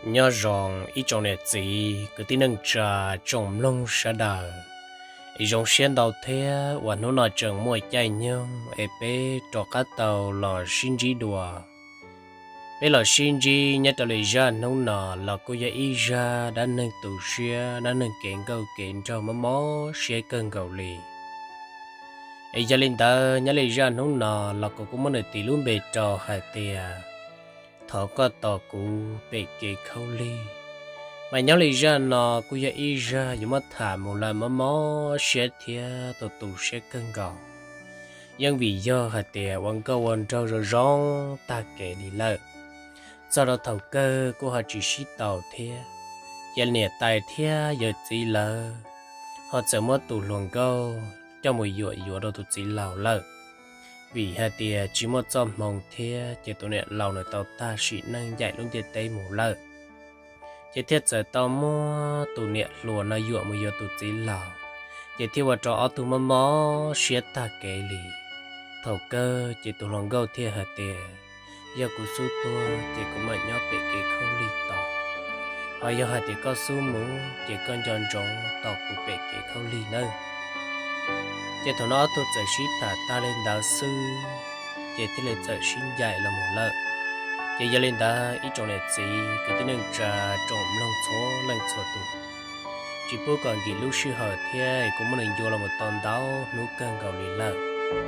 Nyob zoo ib tsoom niam txiv kwv tij neej tsa, tsoom mloog sawv daws. Zoo siab ntau thiab uas hnub no tseem muaj caij nyoog es peb rov qab tau los sib ntsib dua. Peb los sib ntsib nyob rau li zaj hnub no los kuj yog ib zaj dab neeg tu siab, dab neeg kev nkauj kev nraug mob mob siab kawg nkaus li. Es yog li ntawd nyob li zaj hnub no los kuv kuj muab nws tis lub npe rau hais tias thov koj tos kuv pem kev khaub lig. Mas nyob li zaj no kuj yog ib zaj yuav muab tham mus lawm mob mob siab thiab tu tu siab kawg nkaus. Yeej vim yog hais tias ua nkauj ua nraug zoo zoo tag kev li lawm, txog rau thaum kawg kuj ho tsis sib tau thiab. Ces niam tais thiab yawm txiv lawv ho txawm muab tus hluas nkauj coj mus yuam yuav rau tus txiv laus lawm. Vim hais tias tsis muaj txoj hmoo thiab ces tus niam laus nws tau tag sim neej ncaim lub ntiaj teb mus lawm. Ces thiaj txawm tau muab tus niam hluas no yuam mus yuav tus txiv laus, ces thiaj ua rau ob tug mob mob siab tag kev li. Thaum kawg ces tus hluas nkauj thiaj hais tias, yog kuv xub tuag ces kuv mam nyob pem kev khaub lig tos. Ho yog hais tias koj xub mus ces koj nco ntsoov tos kuv pem kev khaub lig nawb. Ces thaum no ob tug txawm sib tham tag li ntawd xwb, ces thiaj li txawm sib ncaim los mus lawm. Ces yog li ntawd ib tsoom niam txiv kwv tij neej tsa, tsoom mloog txhua leej txhua tus, tsis pub kom nkim lub sij hawm thiab kuv muab nws ncua los mus tau ntau hnub kawg nkaus li lawm,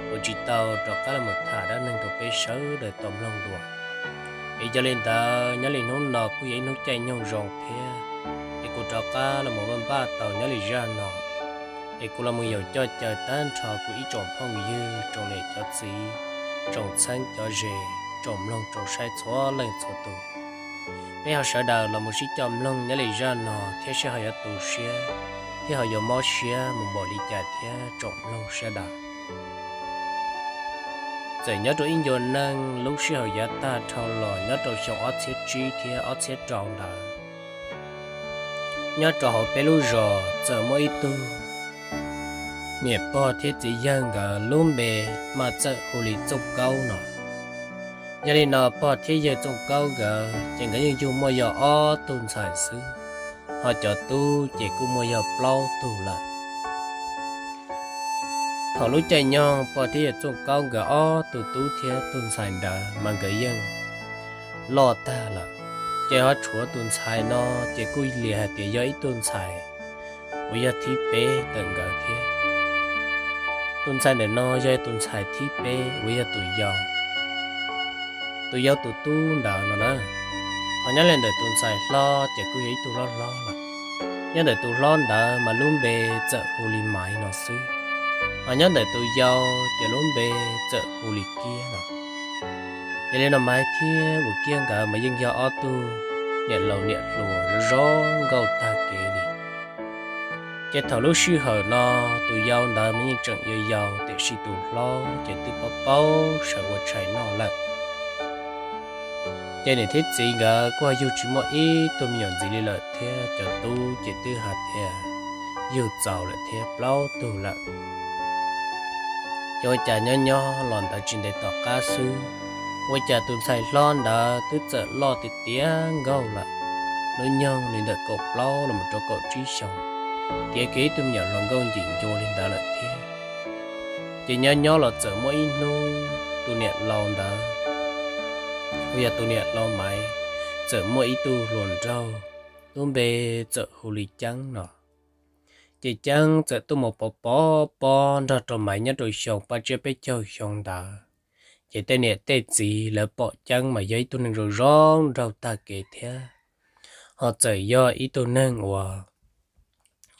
kuv tsis tau rov qab los mus tham dab neeg rau peb sawv daws tau mloog dua. Es yog li ntawd nyob li hnub no kuj yog ib hnub caij nyoog zoo thiab, es kuv rov qab los mus vaj npaj tau nyob li zaj no, es kuv los mus yaum coj caw tag nrho kuv ib tsoom phooj ywg, tsoom niam cov txiv, tsoom txheeb cov ze, tsoom mloog tsoom saib txhua leej txhua tus, peb ho sawv daws los mus sib coj mloog nyob li zaj no thiab seb ho yuav tu siab thiab ho yuav mob siab mus npaum li cas thiab tsoom mloog sawv daws. Txawm nyob rau ib ncua neej lub sij hawm yav tag dhau los nyob rau xyoo ob txhiab tsib thiab ob txhiab rau ntawd, nyob rau hauv peb lub zos txawm muaj ib tug niam pog thiab txiv yawg nkawd lub npe mas txawm hu li Txooj Kaub no. Yog li no pog thiab yawg Txooj Kaub nkawd ces nkawd yeej yug muaj yog ob tug ntxhais xwb, ho cov tub ces kuj muaj yog plaub tug lawm. Thaum lub caij nyoog pog thiab yawg Txooj Kaub nkawd ob tug tub thiab tug ntxhais ntawd mas nkawd yeej loj tag lawm, ces ho tshuav tus ntxhais no ces kuj li hais tias yog ib tug ntxhais uas yog thib peb ntawm nkawd thiab. Tus ntxhais ntawm no yog tus ntxhais thib peb uas yog tus yau. Tus yau tus tub ntawd no na, ho nyob li ntawm tus ntxhais hlob ces kuj yog ib tug hlob hlob lawm. Nyob ntawm tus hlob ntawd mas lub npe txawm hu li Maiv no xwb, ho nyob ntawm tus yau ces lub npe txawm hu li Kiab no. Yog li no Maiv thiab uas Kiab nkawd mas yeej yog ob tug niam laus niam hluas zoo zoo nkauj tag kev li. Ces thaum lub sij hawm no tus yau ntawd mas yeej tseem yau yau, tiam sis tus hlob ces twb paub paub sawv ua tshais noj lawm. Ces niam thiab txiv nkawd kuj yug tsis muaj ib tug me nyuam ntxiv li lawm thiab, cov tub ces twb hais tias yug txaus lawm thiab plaub tug lawm. Ces ua cas nyob nyob los ntawd tsis ntev tom qab xwb, ua cas tus ntxhais hlob ntawd twb txawm loj tiav tiav nkauj lawm. Hnub nyoog li ntawm kaum plaub los mus rau kaum tsib xyoos, tiav kiag ib tug me nyuam hluas nkauj ncim ncua li ntawd lawm thiab. Ces nyob nyob los txawm muaj ib hnub tus niam laus ntawd, uas yog tus niam laus Maiv, txawm muaj ib tug hluas nraug, lub npe txawm hu li Ceeb no. Ces Ceeb txawm tuaj mus pov pov pob nrog rau Maiv nyob rau xyoo paj tsiab peb caug xyoo ntawd. Ces tej niam tej txiv lawv pom Ceeb mas yog ib tug neeg zoo zoo nraug tag kev thiab, ho txawm yog ib tug neeg uas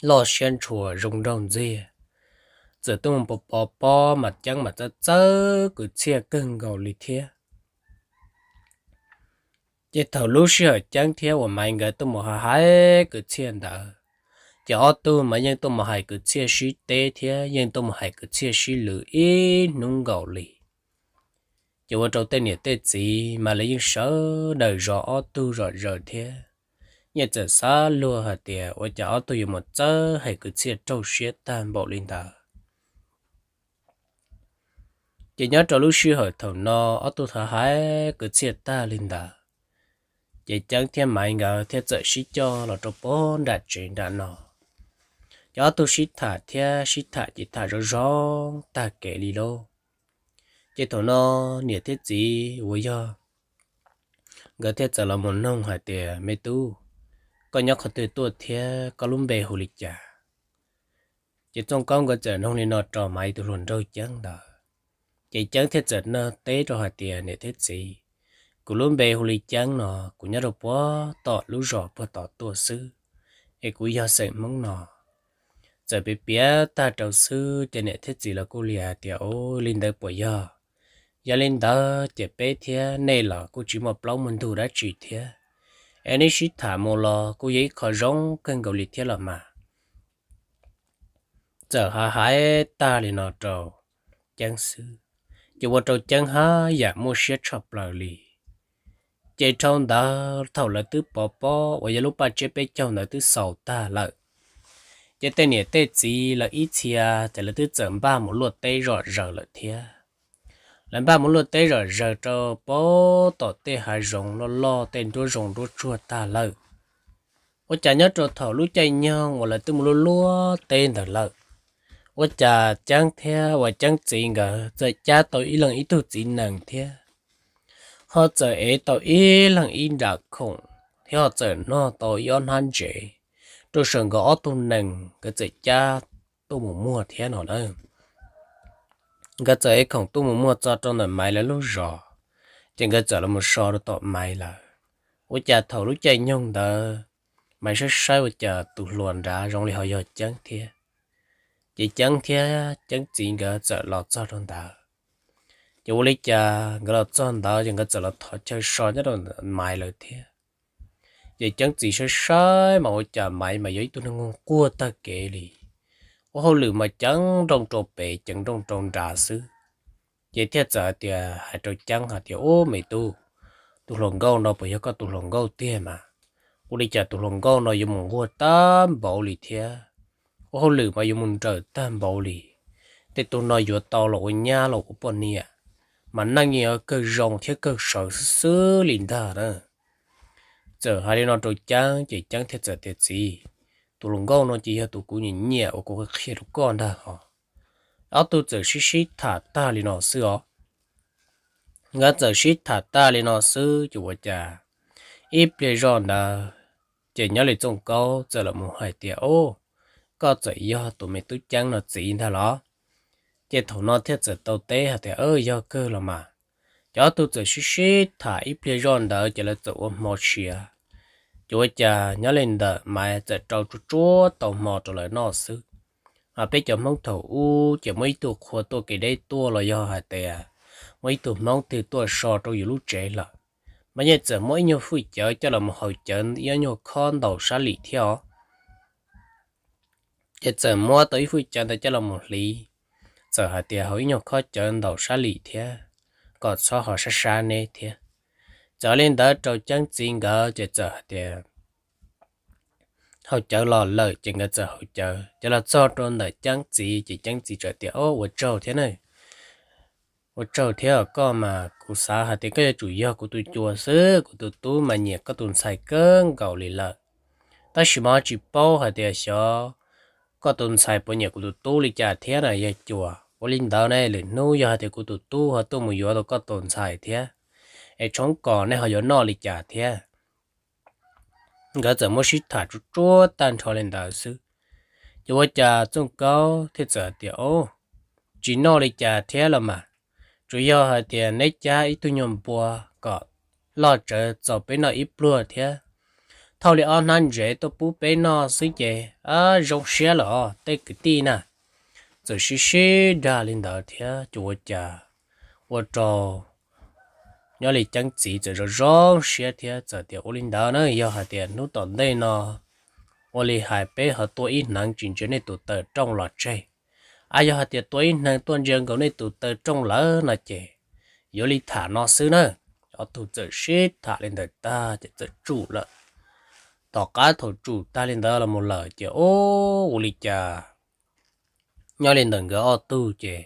loj siab ntshua zoo nraug ntxiag. txawm tuaj mus pov pov pob mas Ceeb mas txawj txawj kwv txhiaj kawg nkaus li thiab. Ces thaum lub sij hawm Ceeb thiab uas Maiv nkawd tuaj mus hais hais kwv txhiaj ntawd, ces ob tug mas yeej tuaj mus hais kwv txhiaj sib teb thiab yeej tuaj mus hais kwv txhiaj sib lwm ib hnub nkaus li. Ces ua rau tej niam tej txiv mas lawv yeej sawv daws zov ob tug zom zaws thiab, yeej txawm xav luag hais tias ua cas ob tug yuav mus txawj hais kwv txhiaj raug siab tag npaum li ntawd. Ces nyob rau lub sij hawm thaum no ob tug thav hais kwv txhiaj tag li ntawd, ces Ceeb thiab Maiv nkawd thiaj txawm sib coj los rau pem nram tsev nram no. Ces ob tug sib tham thiab sib tham ces tham zoo zoo tag kev li lauj. Ces thaum no niam thiab txiv uas yog nkawd thiaj txawm los mus noog hais tias, Me tub, koj nyob qhov twg tuaj thiab koj lub npe hu li cas? Ces Txooj Kaub nkawd txawm noog li no rau Maiv tus hluas nraug Ceeb ntawd. Ces Ceeb thiaj txawm nug teb rau hais tias, Niam thiab txiv, kuv lub npe hu li Ceeb no, kuv nyob rau puag tom lub zos puag tom tuaj xwb, es kuv yog xeem Hmoob no. Txawm piav piav tag rau xwb ces niam thiab txiv los kuj li hais tias, Ua li ntawd puas yog? Yog li ntawd ces peb thiab nej los kuj tsis muaj plaub muaj ntug dab tsi thiab, es neb sib tham mus los kuj yog ib qho zoo kawg nkaus li thiab los mas. Txawm hais hais tag li no rau Ceeb xwb, ces ua rau Ceeb haj yam muaj siab tshaj plaws li. Ces dhau ntawd thaum lawv twb pov pob uas yog lub paj tsiab peb caug ntawd twb xaus tag lawm, ces tej niam tej txiv lawv ib txhia ces lawv twb txawm npaj mus luaj teb zom zaws lawm thiab. Lawv npaj mus luaj teb zom zaws rau pem tom tej hav zoov loj loj tej nruab zoov nruab tsuag tag lawm. Ua cas nyob rau thaum lub caij nyoog uas lawv twb mus luaj luaj teb ntawd lawm, ua cas Ceeb thiab uas Ceeb txiv nkawd txawm cab tau ib leeg ib tug txiv nees thiab, ho txawm ev tau ib leeg ib nra khoom thiab ho txawm nog tau ib ob hnab ntsev rau saum nkawd ob tug nees nkawd txawm cab tuaj mus muag thiab no na. Nkawd txawm ev khoom tuaj mus muag txog rau ntawm Maiv lawv lub zos, ces nkawd txawm los mus so rau tom Maiv lawm. Ua cas thaum lub caij nyoog ntawd Maiv saib saib ua cas tus hluas nrad zoo li ho yog Ceeb thiab. Ces Ceeb thiab Ceeb txiv nkawd txawm los txog rau ntawd. Ces ua li cas nkawd los txog ntawd ces nkawd txawm los thov chaw so nyob rau ntawm Maiv lawv thiab. Ces Ceeb txiv saib saib mas ua cas Maiv mas yog ib tug neeg quag tag kev li, ua hauj lwm mas ceev nrooj rau pem ceev nrooj rau nrad xwb. Ces thiaj txawm hais tias, hais rau Ceeb hais tias, Ub me tub, tus hluas nkauj no puas yog koj tus hluas nkauj tiag mas? Ua li cas tus hluas nkauj no yuav mus nquag tag npaum li thiab, ua hauj lwm mas yuav mus nrawm tag npaum li? Tej tug no yuav tau los ua nyab los ua poj niam, mas neej yeej yuav kawg zoo thiab kawg sawv xwb xwb li ntag na. Txawm hais li no rau Ceeb ces Ceeb thiaj txawm tias, Txiv, tus hluas nkauj no ces yog tus kuv nyiam nyiam uas kuv qhia rau koj ntag hos. Ob tug txawm sib sib tham tag li no xwb os. Nkawd txawm sib tham tag li no xwb ces ua cas ib pliag zoj ntawd ces nyob li Txooj Kaub txawm los mus hais tias, Ub, koj txawm yog tus me tub Ceeb no txiv ntag los? Ces thaum no thiaj txawm tau teb hais tias, Yog kawg los mas. Ces ob tug txawm sib sib tham ib pliag zoj ntawd ces lawv txawm ua hmo siav. Ces ua cas nyob li ntawm Maiv txawm rau tsuag tsuag tau hmo rau lawv noj xwb. Peb cov Hmoob thaum ub ces muaj ib tug qhua tuaj kev deb tuaj los yog hais tias muaj ib tug Hmoob twg tuaj so rau yus lub tsev lawm, mas yeej txawm muab ib nyuag hwj cawv coj los mus haus cawv ib nyuag khob ntaus sab lim thiab os. Ces txawm muab tau ib hwj cawv ntawd coj los mus hliv, txawm hais tias haus ib nyuag khob cawv ntaus sab lim thiab, kom txhob ho sab sab neb thiab. Txawm li ntawd rau Ceeb txiv nkawd ces txawm hais tias haus cawv los lawm ces nkawd txawm haus cawv. Ces los txog rau ntawm Ceeb txiv ces Ceeb txiv txawm tias, Ua tsaug thiab na, ua tsaug thiab os, koj mas kuv xav hais tias koj yuav tsum yog kuv tus cuas xwb, kuv tus tub mas nyiam koj tus ntxhais kawg nkaus li lawm. Tab sis mas tsis paub hais tias xyov koj tus ntxhais puas nyiam kuv tus tub li cas thiab na yog cuas. Ua li ntawd ne lwm hnub yog hais tias kuv tus tub ho tuaj mus yuav tau koj tus ntxhais thiab, es tshoob kos nej ho yuav noj li cas thiab? Nkawd txawm muab sib tham tsuag tsuag tag nrho li ntawd xwb, ces ua cas Txooj Kaub thiaj txawm hais tias, Ub, tsis noj li cas thiab los mas, tsuas yog hais tias neb cab ib tug nyuag npua kom loj tsawv txaus peb noj ib pluag thiab, thauj li ob hnab ntsev tuaj pub peb noj xwb ces zoo siab lawm os tej kwv tij na. txawm sib sib dag li ntawd thiab ces ua cas ua rau nyob li Ceeb txiv txawm zoo zoo siab thiab txawm tias, Ua li ntawd na, yog hais tias hnub tom ntej no ua li hais peb ho tua ib hneev tsis ntsia nej tus taw rooj los tseg, a yog hais tias tua ib hneev tuaj ntsia nkaus nej tus taw rooj lawm no ces yuav li tham no xwb na. Ob tug txawm sib tham li ntawd tag ces txawm tsum lawm. Tom qab thaum tsum tag li ntawd los mus lawm ces ua li cas nyob li ntawm nkawd ob tug ces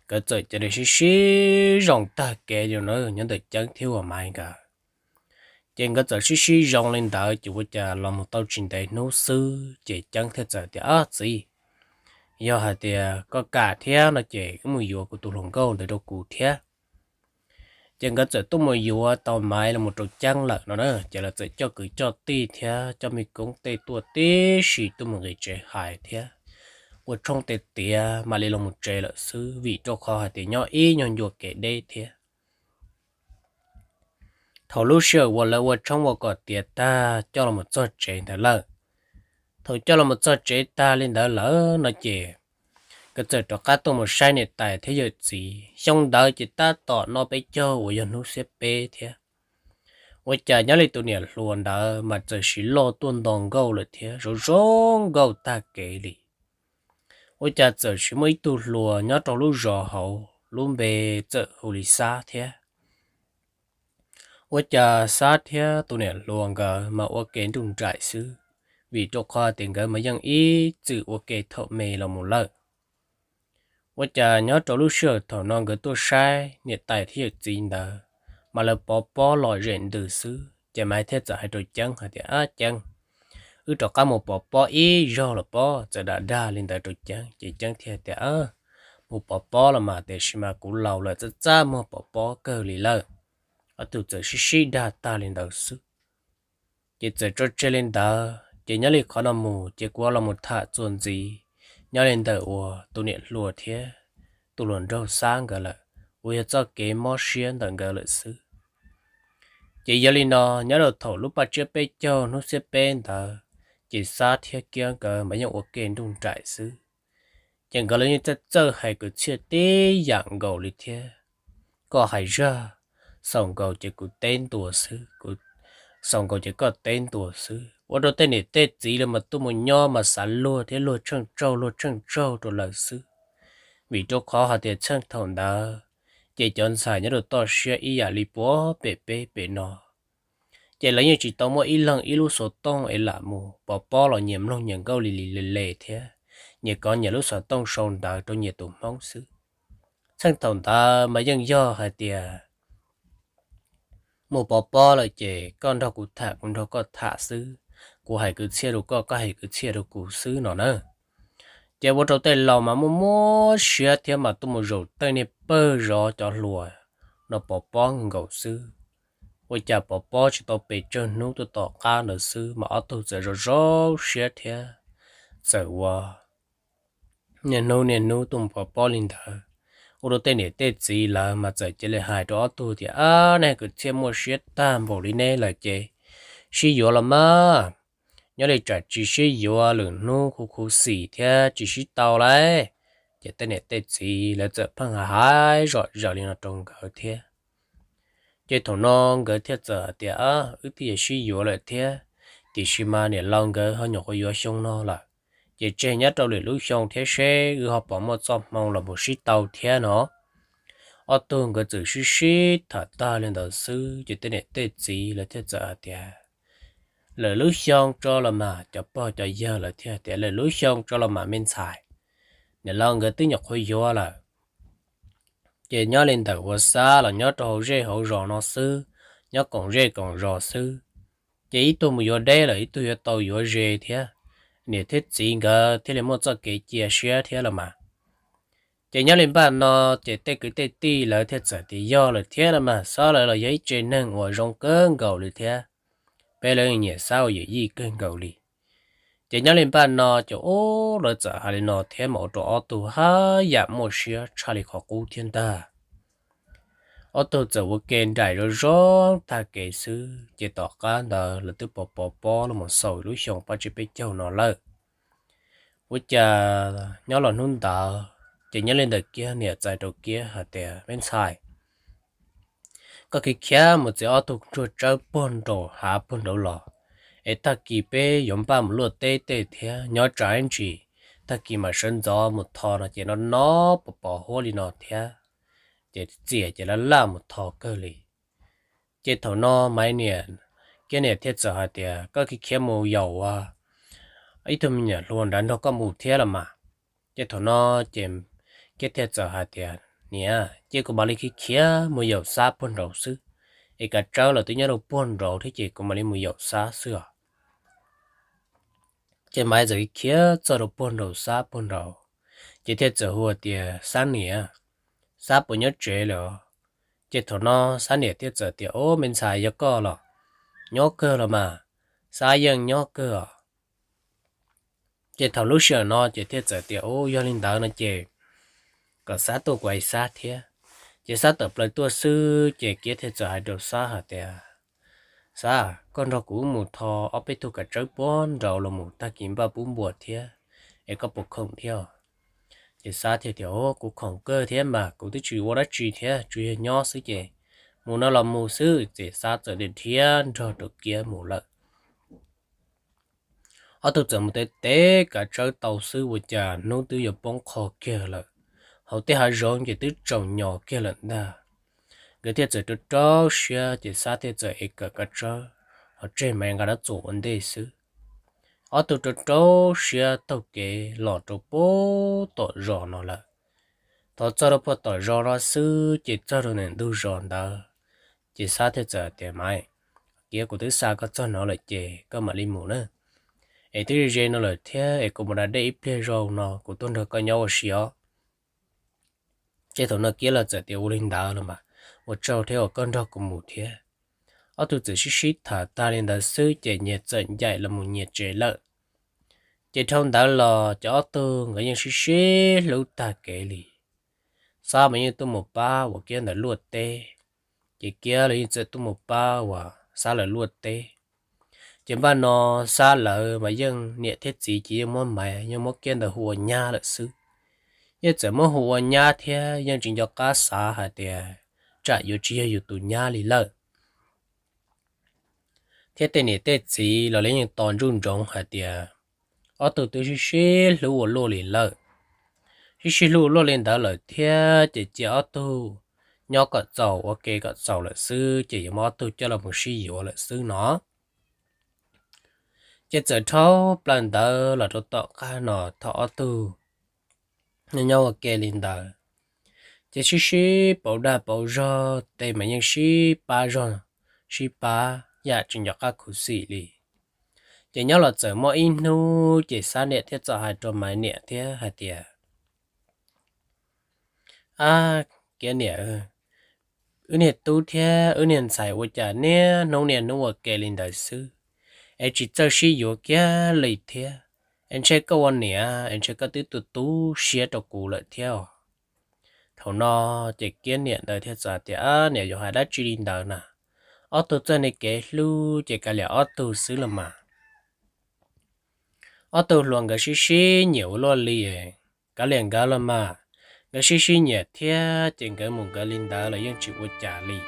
nkawd txawm cia li sib sib zoo tag kev li na, nyob ntawm Ceeb thiab uas Maiv nkawd. Ces nkawd txawm sib sib zoo li ntawd ces ua cas los mus tau tsis ntev hnub xwb ces Ceeb thiaj txawm tias, Ab txiv, yog hais tias koj kam thiab no ces wb mus yuav kuv tus hluas nkauj ntawd rau kuv thiab. Ces nkawd txawm tuaj mus yuav tau Maiv los mus rau Ceeb lawm no na, ces lawv txawm coj kwv coj tij thiab coj me koob tej tuaj tib si tuaj mus nqis tsev hais thiab ua tshoob tej tiav mam li los mus tsev lawm xwb, vim rau qhov hais tias nyob ib nyuag ncua kev deb thiab. Thaum lub sij hawm uas lawv ua tshoob ua kom tiav tag coj los mus txog tsev ntawd lawm, thaum coj los mus txog tsev tag li ntawd lawm no ces nkawd txawm rov qab tuaj mus saib niam tais thiab yawm txiv. Xyoo ntawd ces tab tom noj peb caug uas yog hnub xiab peb thiab. Ua cas nyob li tus niam hluas ntawd mas txawm sis loj tuaj nto nkauj lawm thiab zoo zoo nkauj tag kev li. Ua cas txawm sis muaj ib tug hluas nyob rau lub zos hauv lub npe txawm hu li Xab thiab. Ua cas Xab thiab tus niam hluas nkawd mas ua ke nruj nraim xwb, vim rau qhov tias nkawd mas yeej ib txwm ua ke thaum me los mus lawm. Ua cas nyob rau lub sij hawm thaum no nkawd tuaj saib niam tais thiab yawm txiv ntawd mas lawv pov pob lom zem ntws xwb, ces Maiv thiaj txawm hais rau Ceeb hais tias, Ab Ceeb, wb rov qab mus pov pob ib zaug los pob. Txawm dag dag li ntawd rau Ceeb ces Ceeb thiaj tias, Mus pov pob los mas, tiam sis mas kuv laus lawm txaj txaj muag pov pob kawg li lawm. Ob tug txawm sib sib dag tag li ntawd xwb. Ces txawm tso tseg li ntawd ces nyob li qhov no mus ces kuv los mus tham txuas ntxiv nyob li ntawm uas tus niam hluas thiab tus hluas nraug Xab nkawd lawm, uas yog txoj kev mob siab ntawm nkawd lawm xwb. Ces yog li no, nyob rau thaum lub paj tsiab peb caug hnub xiab peb ntawd ces Xab thiab Kiab nkawd mas yeej ua ke nruj nraim xwb. Ces nkawd los yeej txawj txawj hais kwv txhiaj tib yam nkaus li thiab. Koj hais zaj, xaus nkaus ces kuv teb ntua xwb, kuv, xaus nkaus ces koj teb ntua xwb, ua rau tej niam tej txiv lawv mas tuaj mus nyob mas xav luag thiab luag tsheej tsaug luag tsheej tsaug rau lawv xwb. Vim rau qhov hais tias txheej thaum ntawd ces cov ntxhais nyob rau toj siab ib yam li puag pem peb pem no, ces lawv yeej tsis tau muaj ib leeg ib lub xov tooj es lam mus pov pob los nyias mloog nyias nkauj li li le le thiab nyias kov nyias lub xov tooj sau ntawv rau nyias tus Hmoob xwb. Txheej thaum ntawd mas yeej yog hais tias mus pov pob lawm ces koj nrog kuv tham kuv nrog koj tham xwb, kuv hais kwv txhiaj rau koj, koj hais kwv txhiaj rau kuv xwb no na. Ces ua rau tej laus mas muaj muab siab thiab mas tuaj mus zaum tej niag pawg zov cov hluas no pov pob nkaus xwb. Ua cas pov pob tsis tau pes tsawg hnub tuaj tom qab ntawd xwb mas ob tug txawm zoo zoo siab thiab txawm ua niaj hnub niaj hnub tuaj mus pov pob li ntawd. Ua rau tej niam tej txiv lawv mas txawm cia li hais rau ob tug tias, Ab, nej kwv txhiaj muaj siab tag npaum li neb lawm ces sib yuav los mas. Nyob li tsam tsis sib yuav lwm hnub khuv khuv xim thiab tsis sib tau lawm. Ces tej niam tej txiv lawv txawm pheej hais hais zom zaws li no rau nkawd thiab. Ces thaum no nkawd thiaj txawm hais tias, Wb twb yuav sib yuav lawm thiab, tiam sis mas niam laus nkawd ho nyuam qhuav yuav xyoo no lawm, ces tseg nyob rau lwm lub xyoo thiab seb wb ho pom muaj txoj hmoo los mus sib tau thiab no. Ob tug nkawd txawm sib sib tham tag li ntawd xwb ces tej niam tej txiv lawv thiaj txawm hais tias, Lwm lub xyoo tso los mas. Cov pog cov yawg lawv thiaj tias, Lwm lub xyoo tso los mas me ntxhais, niam laus nkawd twb nyuam qhuav yuav lawm. Ces nyob li ntawm uas Xab los nyob rau hauv zej hauv zos no xwb, nyob koom zej koom zos xwb, ces ib tug mus yuav deb lawm ib tug yuav tau yuav ze thiab, niam thiab txiv nkawd thiaj li muaj txoj kev cia siab thiab los mas. Ces nyob li npaj no, ces tej kwv tej tij lawv thiaj txawm tias, Yog lawm thiab los mas, Xab lawv los yog ib tsev neeg uas zoo kawg nkaus li thiab, peb lawv nyiam Xab ua yawm yij kawg nkaus li. Ces nyob li npaj no ces ub lawv txawm hais li no thiab mas ua rau ob tug haj yam muaj siab tshaj li qhov qub thiab ntag. Ob tug txawm ua ke nraim zoo zoo tag kev xwb ces tom qab ntawd lawv twb pov pov pob los mus xaus lub xyoo paj tsib peb caug no lawm. Ua cas nyob los hnub ntawd ces nyob li ntawm Kiab niam txais rau Kiab hais tias, Me ntxhais, koj khiav khiav mus txiav ob tug ntsuag tsawb puag nraum hav puag nraud los, es tag kis peb yuav npaj mus luaj teb tej thiab, nyob tsam ib ntsis tag kis mam sawv ntxov mus tho no ces no no pos pos huab li no thiab, ces txias ces laj laj mus tho kawg li. Ces thaum no Maiv niam, Kiab niam thiaj txawm hais tias, Koj khiav khiav mus yaum ib tug me nyuam hluas nrad nrog koj mus thiab los mas. Ces thaum no ces Kiab thiaj txawm hais tias, Niam, ces kuv mam li khiav khiav mus yaum Xab puag nraud xwb, es kav tsawb los twb nyob rau puag nraud thiab ces kuv mam li mus yaum Xab xwb os. Ces Maiv txawm khiav txog rau puag nraum Xab puag nraud, ces thiaj txawm hu tias, Xab niam, Xab puas nyob tsev lawm? Ces thaum no Xab niam thiaj txawm tias, Ob, me ntxhais, yog koj los? Nyob kawg los mas, Xab yeej nyob kawg os. Ces thaum lub sij hawm no ces thiaj txawm tias, Ub, yog li ntawd no ces kom Xab tuaj kuv ais Xab thiab. Ces Xab tawm plaws tuaj xwb ces Kiab thiaj txawm hais rau Xab hais tias, Xab, koj nrog kuv mus tho ob peb tug kav tsawb puag nraud los mus tag kis npaj pub npua thiab, es koj puas khoom thiab? Ces Xab thiaj tias, Kuv khoom kawg thiab mas, kuv twb tsis ua dab tsi thiab, tsuas yog nyob xwb ces mus no los mus xwb. Ces Xab txawm dhia nrog rau Kiab mus lawm. Ob tug txawm mus tev tev kav tsawb tau xwb ua cas hnub twb yuav poob qho kiag lawm, hauv tej hav zoov ces twb tsaus nyos kiag lawm ntag. Nkawd thiaj txawm rau rau siab ces Xab thiaj txawm ev kawm kav tsawb, ho tseg Maiv nqa dab txuas ua ntej xwb. Ob tug rau rau siab taug kev los rau puag tom zos no lawm. Thaum txog rau puag tom zos no xwb ces txog rau ntawm ntug zos ntawd, ces Xab thiaj txawm tias, Maiv, Kiab, kuv twb xa koj txog no lawm ces koj mam li mus na, es twb ze ze no lawm thiab es kuv mus da dej ib pliag zaus no kuv tuaj nrog koj nyob ua si os. Ces thaum no Kiab los txawm tias, Ua li ntawd los mas, ua tsaug thiab uas koj nrog kuv mus thiab. Ob tug txawm sib sib tham tag li ntawd xwb ces nyias txawm ncaim los mus nyias tsev lawm. Ces dhau ntawd los ces ob tug nkawd yeej sib sib hlub tag kev li. Xab mas yeej tuaj mus pab uas Kiab ntawd luaj teb, ces Kiab los yeej txawm tuaj mus pab uas Xab lawv luaj teb. Ces npaj no Xab lawv mas yeej niam thiab txiv ces yeej muab Maiv, yeej muab Kiab ntawd hu ua nyab lawm xwb. Yeej txawm muab hu ua nyab thiab yeej tsis nco qab xav hais tias tsam yuav tsis yog yus tus nyab li lawm. Thiab tej niam tej txiv los lawv yeej tos ntsuj ntsoov hais tias ob tug twb sib sib hlub ua luaj li lawm. Sib sib hlub ua luaj li ntawd lawm thiab ces cia ob tug nyob kom txaus ua ke kom txaus lawm xwb ces yuav muab ob tug coj los mus sib yuav lawm xwb no. Ces txawm dhau plaws ntawd los rau tom qab no thaum ob tug nyob ua ke li ntawd, ces sib sib pauv dag pauv zog, tes mas yeej sib pab zog, sib pab yam tsis nco qab khuv xim li. Ces nyob los txawm muaj ib hnub ces Xab niam thiaj txawm hais rau Maiv niam thiab hais tias, Ab, Kiab niam, wb niag tub thiab wb niag ntxhais ua cas niaj hnub niaj hnub ua ke li ntawd xwb, es tsis txawj sib yuav kiag li thiab, es ntshe koj ua niam es ntshe koj twb tu tu siab rau kuv lawm thiab os. Thaum no ces Kiab niam ntawd thiaj txawm tias, Niam yuav hais dab tsi li ntawd na, ob tug txoj niag kev hlub ces kav liam ob tug xwb los mas. Ob tug hluas nkawd sib sib nyiam ua luaj li, kav liam nkawd los mas. Nkawd sib sib nyiam thiab ces nkawd mus nkawd li ntawd los yeej tsis ua cas li.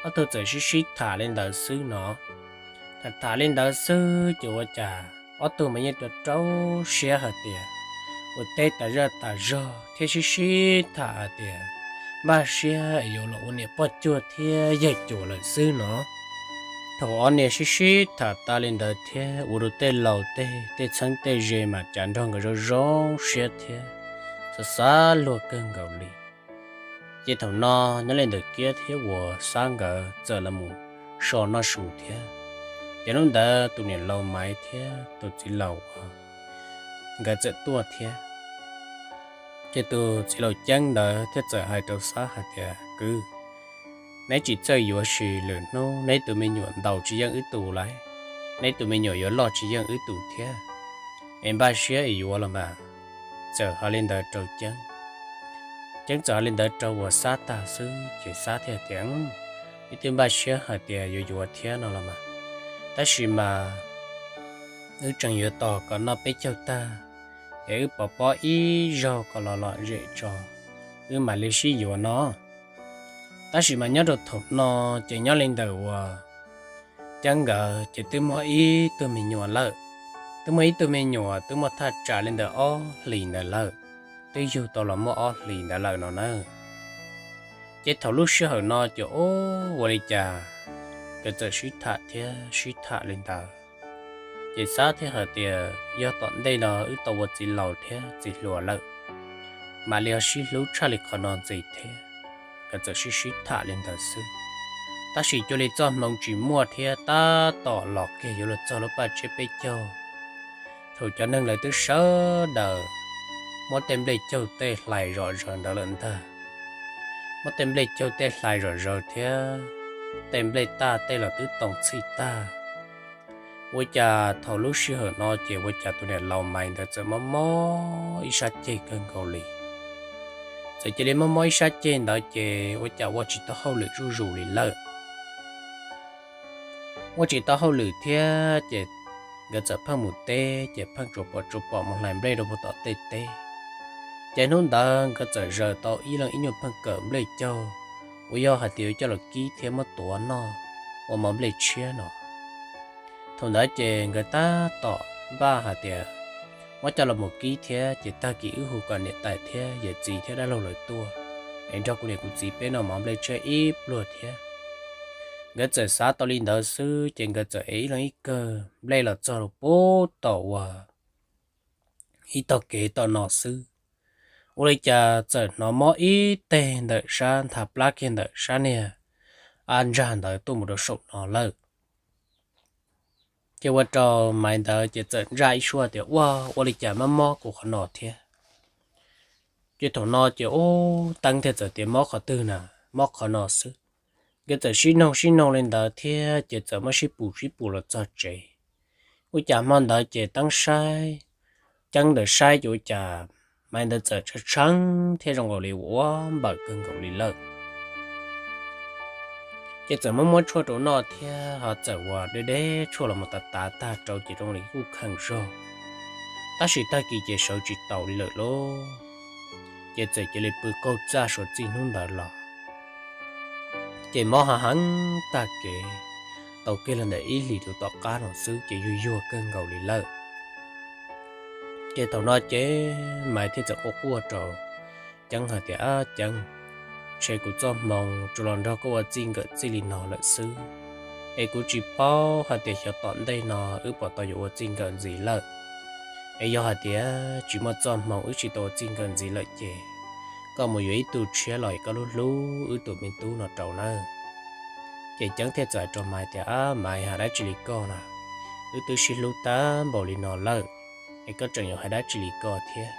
Ob tug txawm sib sib tham li ntawd xwb no. Tham tham li ntawd xwb ces ua cas ob tug mas yeej rau rau siab hais tias ua teb tas zaj tas zog thiab sib sib tham hais tias npaj siab yuav los ua niam poj cuag thiab yawg cuas lawm xwb no. Thaum ob niag sib sib tham tas li ntawd thiab ua rau tej laus tej tej txheeb tej ze mas cas nrog nkawd zoo zoo siab thiab xav xav luag kawg nkaus li. Ces thaum no nyob li ntawm Kiab thiab uas Xab nkawd txawm los mus so noj su thiab. Ces hnub ntawd tus niam laus Maiv thiab tus txiv laus nkawd txawm tuaj thiab. Ces tus txiv laus Ceeb ntawd thiaj txawm hais rau Xab hais tias, Kwv, neb tsis txawj yuav sis lwm hnub neb tus me nyuam ntaus tsis yeej wb tus lauj, neb tus me nyuam yuav loj tsis yeej wb tus thiab, es npaj siab es yuav los mas. Txawm hais li ntawd rau Ceeb. Ceeb txawm hais li ntawd rau uas Xab tag xwb ces Xab thiaj tias, Wb twb npaj siab hais tias yuav yuav thiab no los mas, tab sis mas wb tseem yuav tos kom noj peb caug tag es wb pov pob ib zaug kom los lom zem tso, wb mam li sib yuav no. Tab sis mas nyob rau thaum no ces nyob li ntawm uas Ceeb nkawd ces twb muaj ib tug me nyuam lawm, twb muaj ib tug me nyuam twb muaj thaj tsam li ntawm ob hlis ntawd lawm, twb yug tau los muaj ob hlis ntawd lawm no na. Ces thaum lub sij hawm no ces ua li cas nkawd txawm sib tham thiab sib tham li ntawd, ces xav thiab hais tias yog tom ntej no wb tau ua txiv laus thiab txiv hluas lawm, mam li ho sib hlub tshaj li qhov no ntxiv thiab. Nkawd txawm sib sib tham li ntawd xwb, tab sis cuag li txoj hmoo tsis muaj thiab tab tom los kiag yuav luag txog lub paj tsiab peb caug, thaum cov neeg lawv twb sawv daws muab tej nplej caug tej hlais zom zaws ntawd lawm ntag, muab tej nplej caug tej hlais zom zaws thiab tej nplej taj tej los twb too txhij tag. Ua cas thaum lub sij hawm no ces ua cas tus niam laus Maiv ntawd txawm mob mob ib sab ceg kawg nkaus li. Txawm cia li mob mob ib sab ceg ntawd ces ua cas ua tsis tau hauj lwm zuj zus li lawm. Ua tsis tau hauj lwm thiab ces nkawd txawm pheej mus teb, ces pheej tsuas pom tsuas pom mus hlais nplej rau puag tom tej teb. Ces hnub ntawd nkawd txawm zaws tau ib leeg ib nyuag pheej kawm nplej caug uas yog hais tias yuav coj los kib thiab muab tuav noj ua mov nplej tshiab no. Thaum ntawd ces nkawd tab tom npaj hais tias muab coj los mus kib thiab ces tag kis wb hu kom niam tais thiab yawm txiv thiab dab laug lawv tuaj es nrog kuv niam kuv txiv peb noj mov nplej tshiab ib pluag thiab. Nkawd txawm xav tau li ntawd xwb ces nkawd txawm ev ib leeg ib kawm nplej los txog rau puag tom uas ib tog kev tom no xwb, ua li cas txawm hnov mob ib teg ntawm sab nthav plab kiag ntawm sab niag av ntsag ntawd tuaj mus rau saum no lawm. Ces ua rau Maiv ntawd ces txawm ntsaj ib suab tias, Ua, ua li cas mob mob kuv qhov no thiab? Ces thaum no ces ub teeb thiaj txawm tias, Mob qhov twg na? Mob qhov no xwb. Nkawd txawm sib noog sib noog li ntawd thiab ces txawm muab sib pus sib pus los txog tsev. Ua cas hmo ntawd ces teeb saib, ceeb ntawd saib ces ua cas Maiv ntawd txawm tshee tshee thiab zoo nkaus li ua npawm kawg nkaus li lawm. Ces txawm muab muab tshuaj rau noj thiab ho txawm ua deb deb tshuaj los mus tav tav tag rau ces zoo li kuj kheev zog, tab sis tag kis ces sawv tsis taus li lawm lauj. Ces txawm cia li pw qaug txaj suav txij hnub ntawd los. Ces mob heev heev tag kev, tau kiag li ntawm ib hlis rau tom qab no xwb ces yuag yuag kawg nkaus li lawm. Ces thaum no ces Maiv thiaj txawm quaj quaj rau Ceeb hais tias, Ab Ceeb, ntshe kuv txoj hmoo tsuas los nrog koj ua txij nkawm txij li no lawm xwb, es kuv tsis paub hais tias xyov tom ntej no wb puas tau yuav ua txij nkawm ntxiv lawm. Es yog hais tias tsis muaj txoj hmoo wb tsis tau ua txij nkawm ntxiv lawm ces koj mus yuav ib tug tshiab los es koj hlub hlub wb tus me tub no rau nawb. Ces Ceeb thiaj txawm hais rau Maiv tias, Ab Maiv, hais dab tsi li koj na, wb twb sib hlub tag npaum li no lawm, es koj tseem yuav hais dab tsi li koj thiab?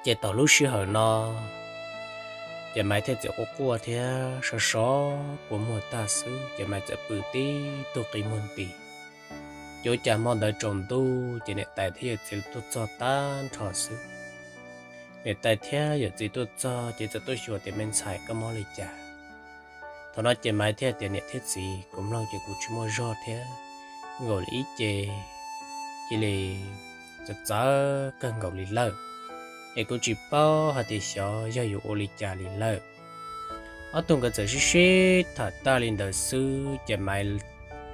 Ces thaum lub sij hawm no ces Maiv thiaj txawm quaj quaj thiab sov sov kua muag tag xwb ces Maiv txawm pw tib tug qi muag nti. Ces ua cas hmo ntawd tsaus ntuj ces niam tais thiab yawm txiv tuaj txog tag nrho xwb. Niam tais thiab yawm txiv tuaj txog ces txawm tuaj xyuas tias, Me ntxhais, koj mob li cas? Thaum no ces Maiv thiaj tias, Niam thiab txiv, kuv mloog ces kuv tsis muaj zog thiab, nkaus li ib ce cia li txawv txawv kawg nkaus li lawm, es kuv tsis paub hais tias xyov yog yuav ua li cas li lawm. Ob tug nkawd txawm sib sib tham tag li ntawd xwb ces Maiv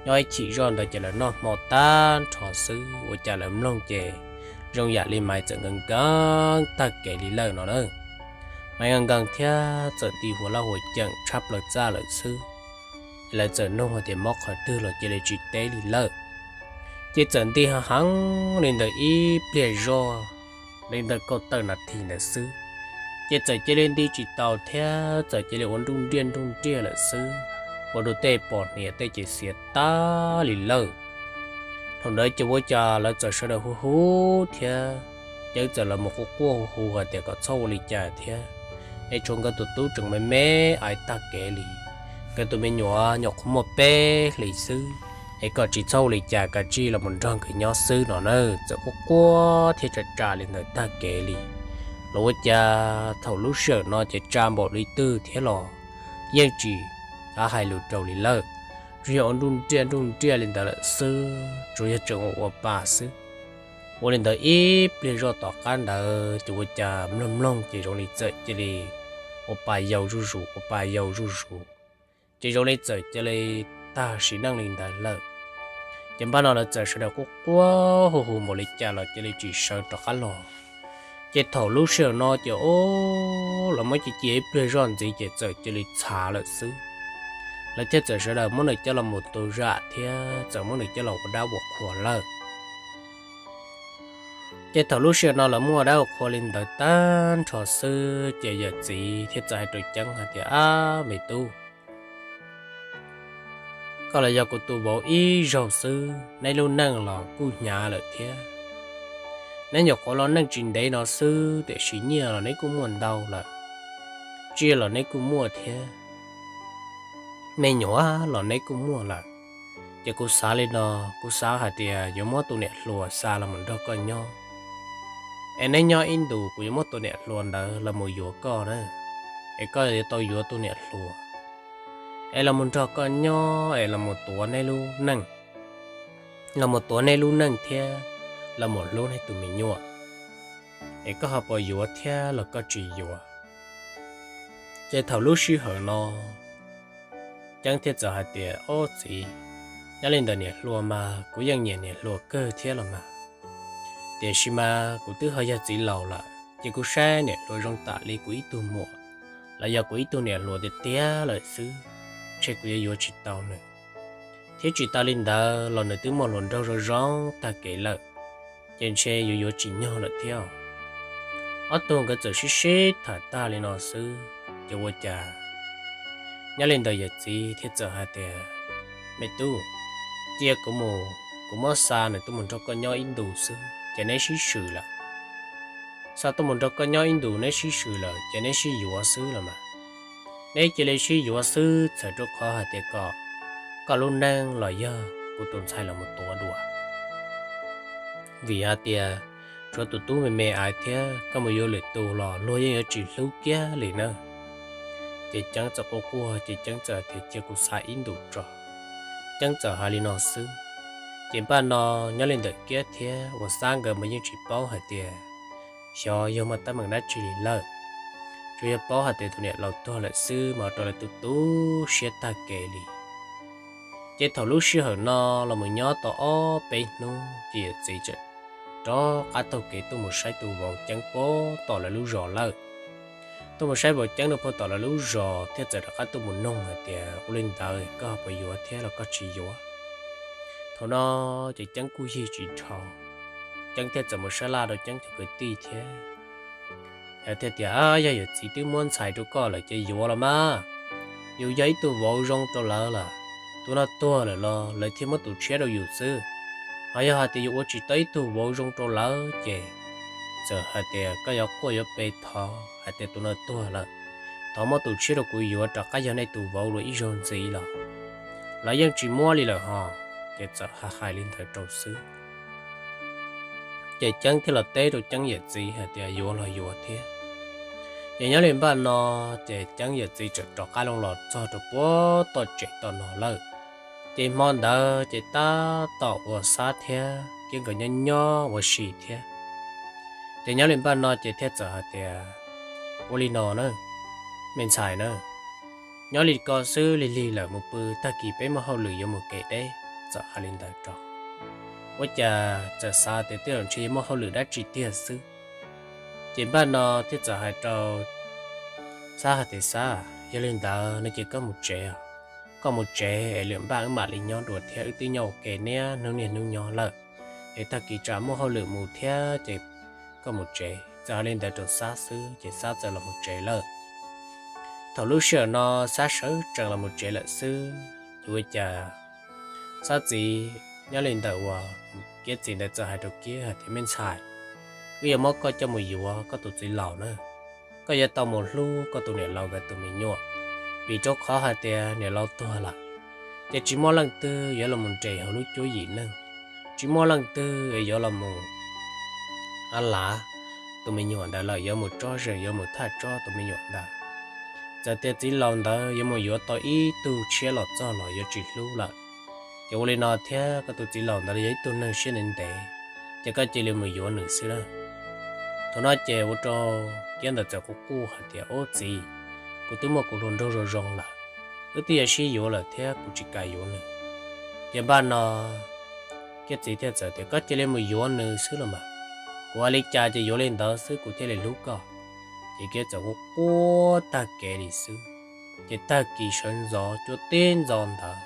nyob ib chim zoj ntawd ces lawv noj hmo tag nrho xwb ua cas lawv mloog ces zoo yam li Maiv txawm nkees nkees tag kev li lawm no na. Maiv nkees nkees thiab txawm nti huas laj huas ceem tshab plaws txaj lawm xwb. Lawv txawm nug hais tias mob qhov twg los cia li tsis teb li lawm. Ces txawm nti heev heev li ntawd ib pliag zoj, li ntawd kaum tawm nas this ntawd xwb, ces txawm cia li nti tsis taus thiab txawm cia li ua nruj nriaj nruj nriaj lawm xwb, ua rau tej pos hniav tej ces xiav tag li lawm. Thaum ntawd ces ua cas lawv txawm sawv daws hu hu thiab, Ceeb txawm los mus quaj quaj hu hu hais tias kom txhob ua li cas thiab, es tshuav nkawd tus tub tseem me me aiv tag kev li, nkawd tus me nyuam nyuam qhuav muaj peb hlis xwb, es kom tsis txhob ua li cas, kav tsij los mus nrog nkawd nyob xwb no na. Txawm quaj quaj thiab tsa tsa li ntawd tag kev li los ua cas thaum lub sij hawm no ces tsa npaum li twg thiab los yeej tsis hais lus rau li lawm, tsuas yog ua nruj nriaj nruj nriaj li ntawd lawm xwb, tsuas yog tseem ua ua pa xwb. Ua li ntawd ib pliag zoj tom qab ntawd ces ua cas mloog mloog ces zoo li txawm cia li ua pa yau zuj zus, ua pa yau zuj zus, ces zoo li txawm cia li tag sim neej li ntawd lawm. Ces npaj no lawv txawm sawv daws quaj quaj hu hu npaum li cas los cia li tsis sawv rov qab los. Ces thaum lub sij hawm no ces o, lawv muab cia cia ib pliag zoj ntxiv ces txawm cia li txhav lawm xwb. Lawv thiaj txawm sawv daws muab nws coj los mus tu zam thiab txawm muab nws coj los ua dab ua qhua lawm. Ces thaum lub sij hawm no lawv muab ua dab ua qhua li ntawd tag nrho xwb ces yawm txiv thiaj txawm hais rau Ceeb hais tias, Ab me tub, koj los yog kuv tus vauv ib zaug xwb, neb lub neej los kuj hnyav lawm thiab. Neb nyuam qhuav los neej tsis ntev no xwb tiam sis nyiaj los neb kuj muaj ntau lawm, tsiaj los neb kuj muaj thiab, me nyuam los neb kuj muaj lawm. Ces kuv xav li no, kuv xav hais tias yuav muab tus niam hluas xa los mus nrog koj nyob, es neb nyob ib ntus kuv yuav muab tus niam hluas ntawd los mus yuav koj na, es koj yuav tau yuav tus niam hluas es los mus nrog koj nyob es los mus tuav neb lub neej, los mus tuav neb lub neej thiab los mus hlub neb tus me nyuam, es koj ho puas yuav thiab los koj tsis yuav? Ces thaum lub sij hawm no Ceeb thiaj txawm hais tias, Ob txiv, nyob li ntawm niam hluas mas kuv yeej nyiam niam hluas kawg thiab los mas, tiam sis mas kuv twb ho yog txiv laus lawm ces kuv saib niam hluas zoo tam li kuv ib tug muam los yog kuv ib tug niam hluas tiag tiag lawm xwb, ntshe kuv yuav yuav tsis tau nws, thiab tsis tas li ntawd los nws twb muaj hluas nraug zoo zoo tag kev lawm, ces ntshe yuav yuav tsis nyog lawm thiab. Ob tug nkawd txawm sib sib tham tag li no xwb ces ua cas nyob li ntawm yawm txiv thiaj txawm hais tias, Me tub, cia kuv mus, kuv muab xa nws tuaj mus nrog koj nyob ib ntus xwb ces neb sib swm lawm. Xa tuaj mus nrog koj nyob ib ntus neb sib swm lawm ces neb sib yuav xwb los mas. Neb cia li sib yuav xwb txhawm rau qhov hais tias kom koj lub neej los yog kuv tus ntxhais los mus tuav dua. Vim hais tias tshuav tus tub me me ais thiab koj mus yuav lwm tus los luag yeej yuav tsis hlub kiag li na. Ces Ceeb txawm quaj quaj ces Ceeb txawm tias, Cia kuv xav ib ntus tso. Ceeb txawm hais li no xwb. Ces npaj no nyob li ntawm Kiab thiab uas Xab nkawd mas yeej tsis paub hais tias xyov yog muaj teeb meem dab tsi li lawm, tsuas yog paub hais tias tus niam laus tuag lawm xwb mas ua rau lawv tu tu siab tag kev li. Ces thaum lub sij hawm no los mus nyob tau ob peb hnub ces yawm txiv txawm rov qab taug kev tuaj mus saib tus vauv Ceeb puag tom lawv lub zos lawm. Tuaj mus saib vauv Ceeb rau puag tom lawv lub zos thiab txawm rov qab tuaj mus noog hais tias, Ua li ntawd koj ho puas yuav thiab los koj tsis yuav? Thaum no ces Ceeb kuj yig tsis dhau, Ceeb thiaj txawm mus sab laj rau Ceeb cov kwv tij thiab thiaj tias, Yog yawm txiv twb muab ntxhais rau koj lawm ces yuav los mas. Yus yog ib tug vauv zoo rau lawv lawm, tus no tuag lawm los lawv thiaj muab tus tshiab rau yus xwb. Ho yog hais tias yus ua tsis tau ib tug vauv zoo rau lawv ces txawm hais tias koj yuav quaj yuav pe thov hais tias tus no tuag lawm, thov muab tus tshiab rau kuv yuav rov qab yog nej tus vauv dua ib zaug ntxiv los lawv yeej tsis muab li lawm ho. Ces txawm hais hais li ntawd rau xwb. Ces Ceeb thiaj los teb rau Ceeb yawm txiv hais tias yuav los yuav thiab. Ces nyob li npaj no ces Ceeb yawm txiv txawm rov qab loo los txog rau puag tom tsev tom no lawm. Ces hmo ntawd ces tab tom uas Xab thiab Kiab nkawd nyob nyob ua si thiab. Ces nyob li npaj no ces thiaj txawm hais tias, Ua li no na, me ntxhais na, nyob li ko xwb lig lig lawm mus pw, tag kis peb muaj hauj lwm yuav mus kev deb. Txawm hais li ntawd rau, ua cas txawm xav tias twb ntshe yuav muaj hauj lwm dab tsi tiag xwb. Ces npaj no thiaj txawm hais rau Xab hais tias, Xab, yog li ntawd no ces koj mus tsev, koj mus tsev es lwm npaj wb mam li nyob dua thiab, wb twb nyob ua ke niaj hnub niaj hnub nyob lawm, es tag kis tsam muaj hauj lwm mus thiab ces koj mus tsev. Txawm hais li ntawd rau Xab xwb ces Xab txawm los mus tsev lawm. Thaum lub sij hawm no Xab sawv tsees los mus tsev lawm xwb, ces ua cas Xab txiv nyob li ntawm uas Kiab txiv ntawd txawm hais rau Kiab hais tias, Me ntxhais, wb yuav muab koj coj mus yuav koj tus txiv laus na. Koj yuav tau mus hlub koj tus niam laus nkawd tus me nyuam, vim rau qhov hais tias niam laus tuag lawm, ces tsis muaj leej twg yuav los mus nres hauv lub cuab yim neeg, tsis muaj leej twg yuav los mus a lav tus me nyuam ntawd lawm, yuav mus tsob zeem, yuav mus thaj tsob tus me nyuam ntawd. Txawm tias txiv laus ntawd yuav mus yuav tau ib tug tshiab los txog los yuav tsis hlub lawm. Ces ua li no thiab, koj tus txiv laus ntawd yog ib tug neeg siab ntev ntev, ces koj cia li mus yuav nws xwb na. Thaum no ces ua rau Kiab ntawd txawm quaj quaj hais tias, Ub txiv, kuv twb muaj kuv hluas nraug zoo zoo lawm, wb twb yuav sib yuav lawm thiab kuv tsis kam yuav nws. Ces npaj no Kiab txiv thiaj txawm tias, Koj cia li mus yuav nws xwb los mas, kuv hais li cas ces yuav li ntawd xwb kuv thiaj li hlub koj. Ces Kiab txawm quaj quaj tag kev li xwb. Ces tag kis sawv ntxov cuaj tib ntxov ntawd,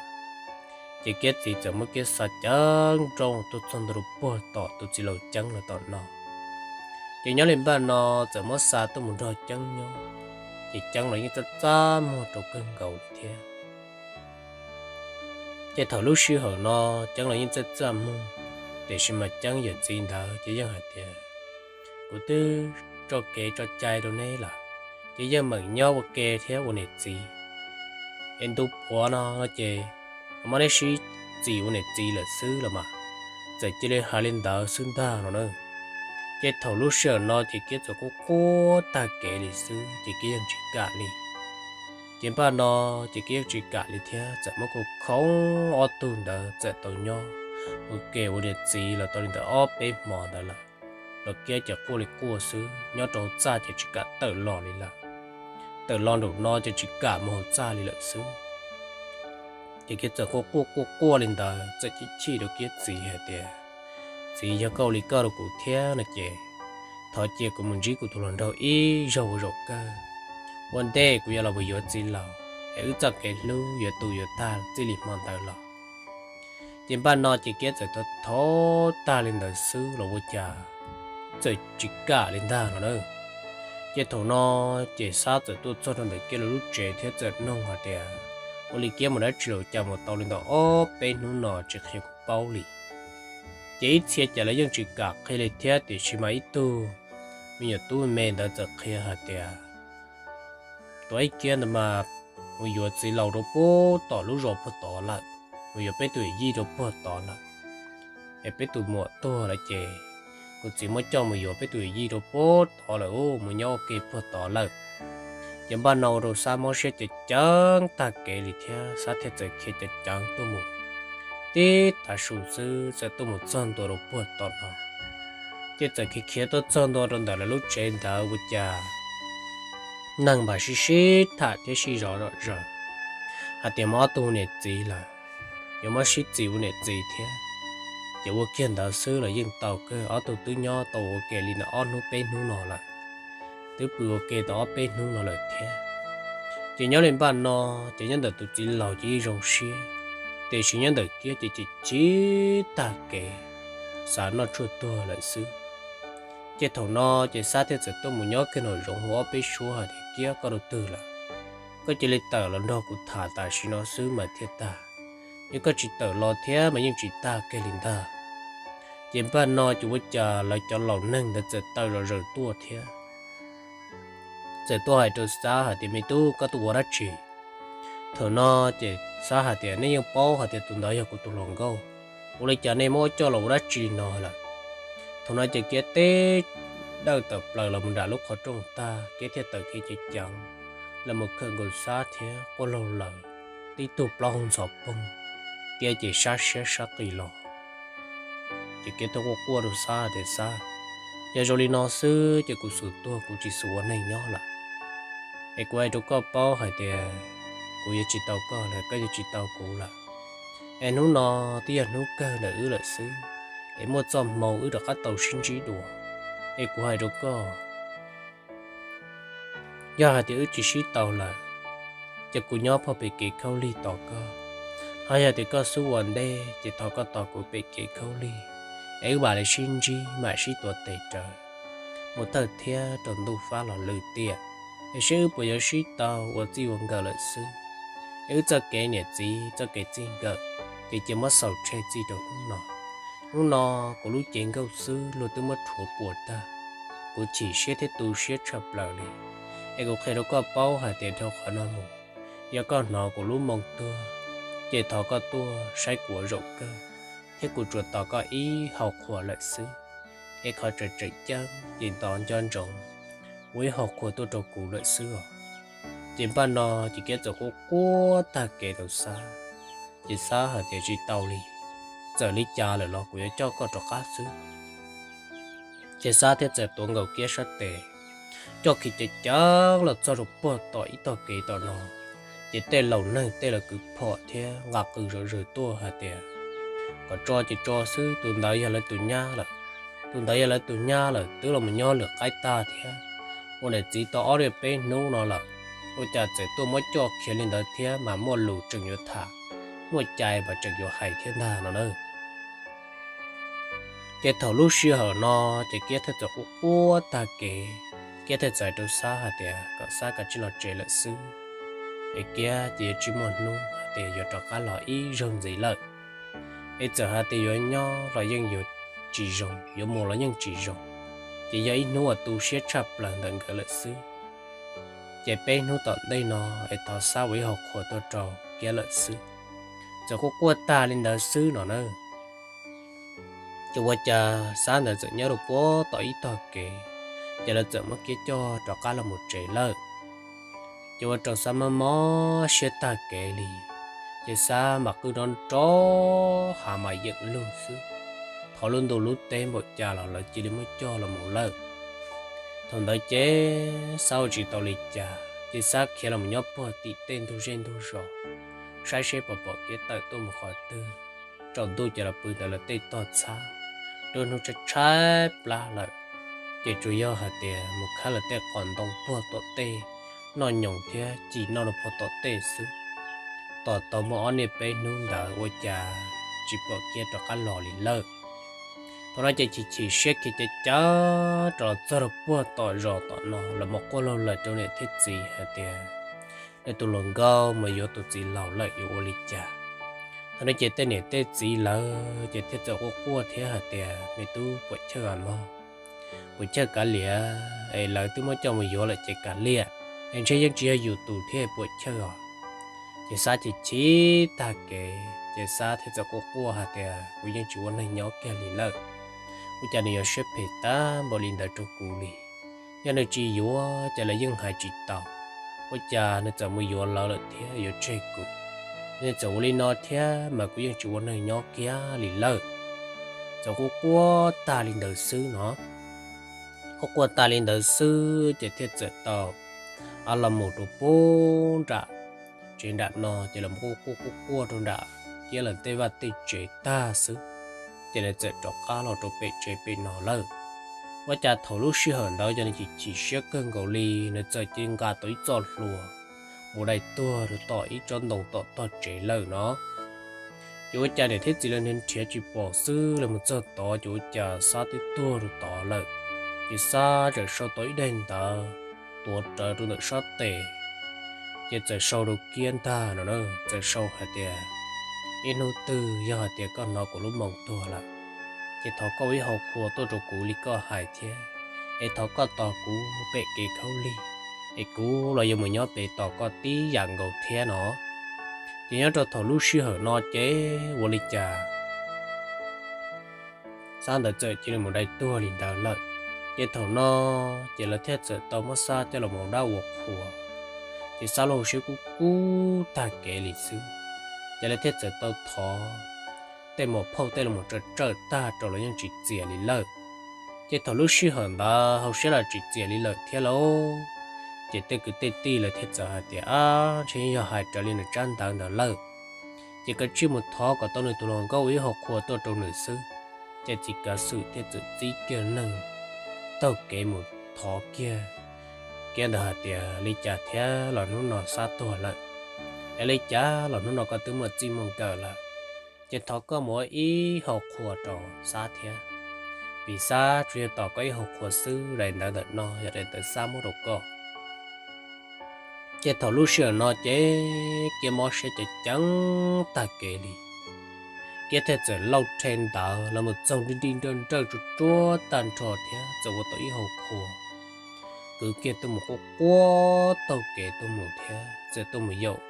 ces Kiab txiv txawm muab Kiab xa ceev nrooj tuaj txog ntua rau puag tom tus txiv laus Ceeb lawv tom no. Ces nyob li npaj no txawm muab xa tuaj mus nrog Ceeb nyob, ces Ceeb los yeej txaj txaj muag rau kawg nkaus li thiab. Ces thaum lub sij hawm no Ceeb los yeej txaj txaj muag, tiam sis mas Ceeb yawm txiv ntawd ces yeej hais tias, Kuv twb tso kev tso cai rau neb lawm, ces yeej meem nyob ua ke thiab ua niam txiv. Es ntu puav no ces muab neb sib txim ua niam txiv lawm xwb los mas, txawm cia li hais li ntawd xwb ntag no na. Ces thaum lub sij hawm no ces Kiab txawm quaj quaj tag kev li xwb ces Kiab yeej tsis kam li. Ces npaj no ces Kiab yeej tsis kam li thiab txawm muab khoov khoov ob tug ntawd txawm tau nyob ua ke ua niam txiv los tau li ntawd ob peb hmo ntawd lawm. Los Kiab ces quaj li quaj xwb, nyob rau hauv txaj ces tsis kam tawm los li lawm. Tawm los nraum no ces tsis kam mus hauv txaj li lawm xwb. Ces Kiab txawm quaj quaj quaj quaj li ntawd txawm chim chim rau Kiab txiv hais tias, Txiv, yog koj ua li koj rau kuv thiab no ces thov cia kuv mus ntsib kuv tus hluas nraug ib zaug ua zaum kawg. Ua ntej kuv yuav los mus yuav txiv laus es wb txoj kev hlub yuav tu yuav tag txij li hmo ntawd los. Ces npaj no ces Kiab txawm thov thov tag li ntawd xwb los ua cas txawm tsis kam li ntag no na. Ces thaum no ces Xab txawm tuaj txog rau ntawm Kiab lawv lub tsev thiab txawm noog hais tias, Ua li Kiab mus dab tsi los cas mus tau li ntawm ob peb hnub no tsis qhia kuv paub li? Ces ib txhia cas lawv yeej tsis kam qhia li thiab, tiam sis mas ib tug me nyuam tub me ntawd txawm qhia hais tias, Tus Ab Kiab ntawd mas mus yuav txiv laus rau puag tom lub zos puag tod lawm, mus yuav peb tus yij rau puag tod lawm. Es peb tus muam tuag lawm ces kuv txiv muab coj mus yuav peb tus yij rau puag tod lawm, mus nyob ua ke puag tod lawm. Ces npaj no ua rau Xab mob siab cawv ceev tag kev li thiab Xab thiaj txawm khiav cawv ceev tuaj mus. Tib tav su xwb txawm tuaj mus txog ntua rau puag tom no. Ces txawm khiav khiav tuaj txog ntua rau ntawm lawv lub tsev ntawd ua cas neeg npaj sib sib tham thiab sib zov zom zaws hais tias muaj ob tug niam txiv lawm, yuav muab sib txim ua niam txiv thiab. Ces ua kiag ntawd xwb los yeej tau kawg, ob tug twb nyob tau ua ke li ntawm ob hnub peb hnub no lawm, twb pw ua ke tau ob peb hnub no lawm thiab. Ces nyob li npaj no ces nyob ntawm tus txiv laus ces yeej zoo siab, tiam sis nyob ntawm Kiab ces chim chim tag kev, xav noj tshuaj tuag lawm xwb. Ces thaum no ces Xab thiaj txawm tuaj mus nyob kiag nraum zoov hu ob peb suab hais tias, Kiab, koj rau twg lawm? Koj cia li tawm los nrog kuv tham tam sim no xwb mas thiaj tag. Yog koj tsis tawm los thiab mas yeej tsis tag kiag li ntag. Ces npaj no ces ua cas lawv cov laus neeg ntawd txawm tawm zom zaws tuaj thiab txawm tuaj hais rau Xab hais tias, Me tub, koj tuaj ua dab tsi? Thaum no ces Xab hais tias, Nej yeej paub hais tias tus ntawd yog kuv tus hluas nkauj, ua li cas nej muab coj los ua dab tsi li no lawm? Thaum no ces Kiab teb dawj tawm plaws los mus nram lub qhov rooj tag, Kiab thiaj tawm khiav ceev ceev los mus khawm nkaus Xab thiab quaj laug lawm tib tug plaub hau ntxhov poog. Kiab ces sab siab sab qis los, ces Kiab tuaj quaj quaj rau Xab tias, Xab, yog zoo li no xwb ces kuv xum tuag kuv tsis xum ua neeg nyob lawm. Es kuv hais rau koj paub hais tias kuv yuav tsis tau koj lawm, koj yuav tsis tau kuv lawm. Es hnub no twb yog hnub kawg ntawm wb lawm xwb, es muaj txoj hmoo wb rov qab tau sib ntsib dua. Es kuv hais rau koj, yog hais tias wb tsis sib tau lawm, ces kuv nyob pog pem kev khaub lig tos koj. Ho yog tias koj xub ua ntej ces thov koj tos kuv pem kev khaub lig, es wb mam li sib ntsib mam sib tuav tes rawv mus thawj thiab rau ntuj fab los lwm tiam, es seb wb puas yuav sib tau ua txij ua nkawm lawm xwb. Es wb txoj kev niam txiv txoj kev txij nkawm ces cia muab xaus tseg txij rau hnub no. Hnub no kuv lub cev nkauj xwb luag twb muab rhuav puas tag, kuv chim siab thiab tu siab tshaj plaws li. Es kuv qhia rau koj paub hais tias dhau qhov no mus, yog koj hnov kuv lub moo tuag, ces thov koj tuaj saib kuv ua zaum kawg, thiab kuv tsuas tos koj ib hau qhua lawm xwb. Es qhov tseem tseem ceeb ces ntov nco ntsoov ua ib hau qhua tuaj rau kuv lawm xwb os. Ces npaj no ces Kiab txawm quaj quaj tag kev rau Xab, ces Xab hais tias, Tsis tau li, txawm li cas lawm los kuv yuav coj koj rov qab xwb. Ces Xab thiaj txawm tuav nkaus kiab sab tes, coj kiag ceev ceev los txog rau puag tom ib tog kev tom no. Ces tej laus neeg tej los kwv phom thiab nqa qws zom zaws tuaj hais tias, kom tso ces tso xwb, tus ntawd yog lawv tus nyab lawm. Tus ntawd yog lawv tus nyab lawm, twb los mus nyob lwm qaib tag thiab, ua niam txiv tau ob ri peb hnub no lawm, ua cas txawm tuaj muab coj khiav li ntawd thiab, mas muaj lus tseem yuav tham, muaj cai mas tseem yuav hais thiab ntag no na. Ces thaum lub sij hawm no, ces Kiab thiaj txawm quaj quaj tag kev. Kiab thiaj txawm hais rau Xab hais tias kom Xab kav tsij los tsev lawm xwb, es Kiab ces yuav tsis muaj hnub hais tias yuav rov qab los ib zaug ntxiv lawm. Es txawm hais tias yuav nyob los yeej yuav tsis zoo, yuav mus los yeej tsis zoo, ces yog ib hnub uas tu siab tshaj plaws ntawm nkawd lawm xwb. Ces peb hnub tom ntej no, es thov Xab ua ib hauv qhua tuaj rau Kiab lawm xwb. Txawm quaj quaj tag li ntawd xwb no na, ces ua cas Xab ntawd txawm nyob rau puag tom ib tog kev, ces lawv txawm muab Kiab coj rov qab los mus tsev lawm. Ces ua rau Xab mob mob siab tag kev li, ces Xab mam qw nrov nrov, hav mas yeem lug xwb. Thov lub ntuj lub teb npaum cas los lawv cia li muab coj los mus lawm. Thaum ntawd ces Xab ua tsis tau li cas, ces Xab khiav los nyob puag tim tej ntug zej ntug zos, saib seb puas pom kev tawm tuaj mus qhov twg. Tsaus ntuj ces los pw ntawm lawv tej tog txhab, nruab hnub tshaib tshaib plab lawm, ces tsuas yog hais tias mus khawb lawv tej qos ntoo puag tom tej, noj nyoos thiab ci noj rau puag tom tej xwb. Tos tau muaj ob niaj peb hnub ntawd ua cas tsis pom Kiab rov qab los li lawm. Thaum no ces chim chim siab khiav ceev ceev rov los txog rau puag tom zos tom no los mus quaj laug lawm rau niam thiab txiv hais tias, nws tus hluas nkauj mus yuav tus txiv laus lawm yuav ua li cas. Thaum no ces tej niam tej txiv lawv ces thiaj txawm quaj quaj thiab hais tias, me tub puam chawj os mog, puam chawj kav liam, es lawv twb muab coj mus yuav lawm ces kav liam, es ntshe yeej tsis yog yus tus thiab puam chawj os. Ces Xab chim chim tag kev ces Xab thiaj txawm quaj quaj hais tias, kuv yeej tsis ua neeg nyob kiag li lawm, ua cas nws yuav siab phem tag npaum li ntawd rau kuv li. Yog nws tsis yuav ces lawv yeej hais tsis tau, ua cas nws txawm mus yuav lawv lawm thiab yuav tseg kuv. Nws txawm ua li no thiab mas kuv yeej tsis ua neeg nyob kiag li lawm. Txawm quaj quaj tag li ntawd xwb no, quaj quaj tag li ntawd xwb ces thiaj txawm tau los mus rau puag nram tsev nram no, ces los quaj quaj quaj quaj rau nram Kiab lawv tej vaj tej tsev tag xwb, ces nws txawm rov qab los rau pem tsev pem no lawm. Ua cas thaum lub sij hawm ntawd ces nws chim chim siab kawg nkaus li, nws txawm cia li nqa tau ib txoj hlua mus dai tuag rau tom ib tsob ntoo tom tog tsev lawm no. Ces ua cas niam thiab txiv lawv nrhiav tsis pom xwb, lawv mus txog tod ces ua cas Xab twb tuag rau tod lawm. Ces Xab txawm sau tau ib daim ntawv tuav rawv rau ntawm sab tes, ces txawm sau rau Kiab ntag no na, txawm sau hais tias, ib hnub twg yog hais tias koj hnov kuv lub moo tuag lawm, ces thov koj ua ib hauv qhua tuaj rau kuv li koj hais thiab, es thov koj tos kuv pem kev khaub lig, es kuv los yuav mus nyob pem tos koj tib yam nkaus thiab no. Ces nyob rau thaum lub sij hawm no ces ua li cas Xab ntawd txawm cia li mus dai tuag li ntawd lawm. Ces thaum no ces lawv thiaj txawm tau muab Xab coj los mus dab ua qhua. Ces Xab lub hauv siab kub kub tag kev li xwb, ces lawv thiaj txawm tau thov tej muam phauj tej los mus tsawm tsawm tag rau los yeej tsis txias li lawm. Ces thaum lub sij hawm ntawd hauv siab los tsis txias li lawm thiab lauj. Ces tej kwv tej tij lawv thiaj txawm hais tias, ab, ntshe yog hais raws li nws tsab ntawv ntawd lawm, ces kav tsij mus thov kom tau nws tus hluas nkauj ua ib hauv qhua tuaj rau nws xwb. Ces txiv Kav Xwm thiaj txawm txib kiag neeg taug kev mus thov kiag Kiab ntawd hais tias, li cas thiab los hnub no Xab tuag lawm, es li cas los hnub no koj twb muaj txij muaj nkawm lawm, ces thov koj mus ua ib hauv qhua rau Xab thiab, vim Xab tsuas yog tos koj ib hauv qhua xwb, daim ntawv ntawm no yog daim ntawv Xab muab rau koj. Ces thaum lub sij hawm no ces Kiab mob siab ceev ceev tag kev li. Kiab thiaj txawm lauj rhe ntawv los mus txaug nrij nrij nrawj nrawj tsuag tsuag tag nrho thiab txawm ua tau ib hauv qhua, kwv kiag tuaj mus quaj quaj taug kev tuaj mus thiab txawm tuaj mus yaum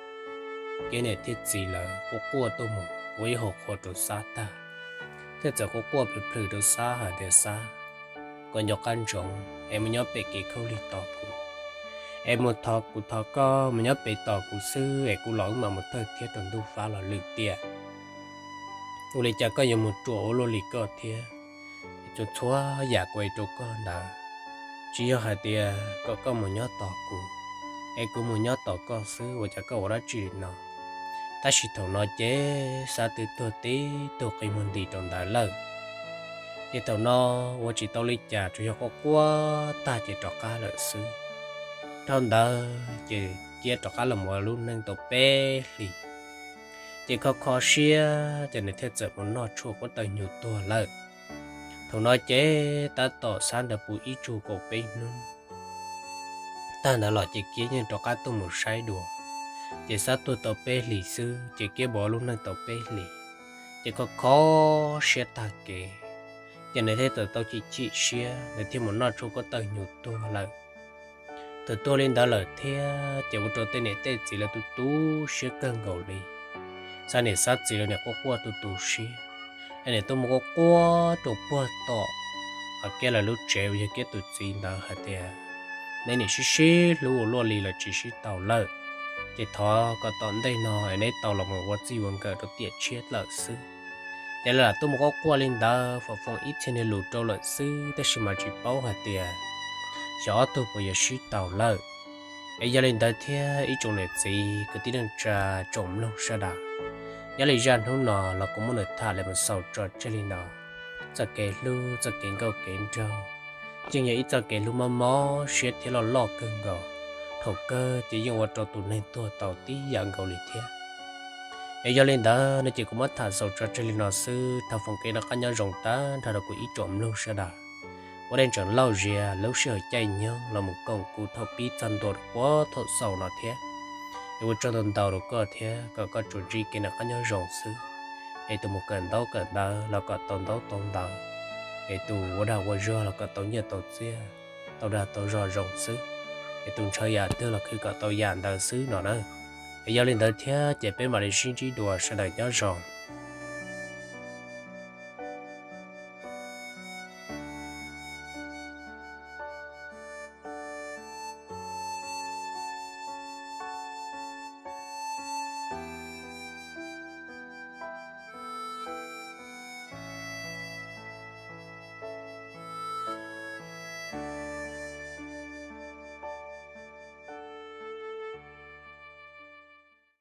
Kiab niam thiab txiv lawv quaj quaj tuaj mus ua ib hauv qhua rau Xab tag, thiaj txawm quaj quaj plhws plhws rau Xab hais tias, Xab, koj nco qab ntsoov es mus nyob pem kev khaub lig tos kuv, es mus thov kuv thov koj mus nyob pem tos kuv xwb es kuv los wb mam mus thawj thiab rau ntuj fab los lwm tiam. Ua li cas koj yuav mus ruam ua luaj li koj thiab? txhua txhua yam kuv ev rau koj ntawd, tsis yog hais tias kom koj mus nyob tos kuv, es kuv mus nyob tos koj xwb, ua cas koj ua dab tsi li no? Tab sis thaum no ces Xab twb tuag tib tug qi muag nti rau ntawd lawm. Ces thaum no ua tsis tau li cas, tsuas yog quaj quaj tag ces rov qab lawm xwb. Dhau ntawd ces Kiab rov qab los mus ua lub neej tau peb hlis, ces kho kho siab ces nws thiaj txawm mus noj tshuaj kuab tawg nyuj tuag lawm. Thaum no ces tab tom Xab ntawd puv ib tsug kaum peb hnub. Tag ntawd los ces Kiab yeej rov qab tuaj mus saib dua. Ces Xab tuag tau peb hlis xwb ces Kiab mus ua lub neej tau peb hlis, ces kho kho siab tag kev, ces nws thiaj txawm tau chim chim siab, nws thiaj mus noj tshuaj kuab tawg nyuj tuag lawm. Thaum tuag li ntawd lawm thiab ces ua rau tej niam tej txiv lawv tu tu siab kawg nkaus li. Xab niam Xab txiv lawv nim quaj quaj tu tu siab, es nim tuaj mus quaj quaj rau puag tom Kiab lawv lub tsev uas yog Kiab tus txiv ntawd hais tias, neb nim sib sib hlub ua luaj li los tsis sib tau lawm, ces thov kom tom ntej no es neb tau los mus ua txij ua nkawm rau tiam tshiab lawm xwb. Ces lawv lam tuaj mus quaj quaj li ntawd, foom foom ib txhia niag lus rau lawm xwb, tab sis mas tsis paub hais tias xyov ob tug puas yuav sib tau lawm. Es yog li ntawd thiab ib tsoom niam txiv kwv tij neej tsa tsoom mloog sawv daws, nyob li zaj hnub no los kuv muab nws tham los mus xaus tso tseg li no. Txoj kev hlub, txoj kev nkauj kev nraug, yeej yog ib txoj kev hlub mob mob siab thiab loj loj kawg nkaus, thaum kawg ces yeej ua rau tus neeg tuag tau tib yam nkaus li thiab. Es yog li ntawd no ces kuv muab tham xaus tso tseg li no xwb, thov foom kev noj qab nyob zoo tag nrho rau kuv ib tsoom mloog sawv daws. Ua dej ntseem lauj zias lub sij hawm caij nyoog los mus koom kuv thaum pib txog ntua rau puag thaum xaus no thiab. Es ua tsaug ntau ntau rau koj thiab kom koj tsuas ntsib kev noj qab nyob zoo xwb. Es tus mus kawm ntaub kawm ntawv los kom tau ntaub tau ntawv, es tus ua dag ua zog los kom tau nyiaj tau txiaj, tau dag tau zog zoo xwb, es tus ntshaw yam twg los khwv kom tau yam ntawd xwb no na. Es yog li ntawd thiab ces peb mam li sib ntsib dua, sawv daws nyob zoo.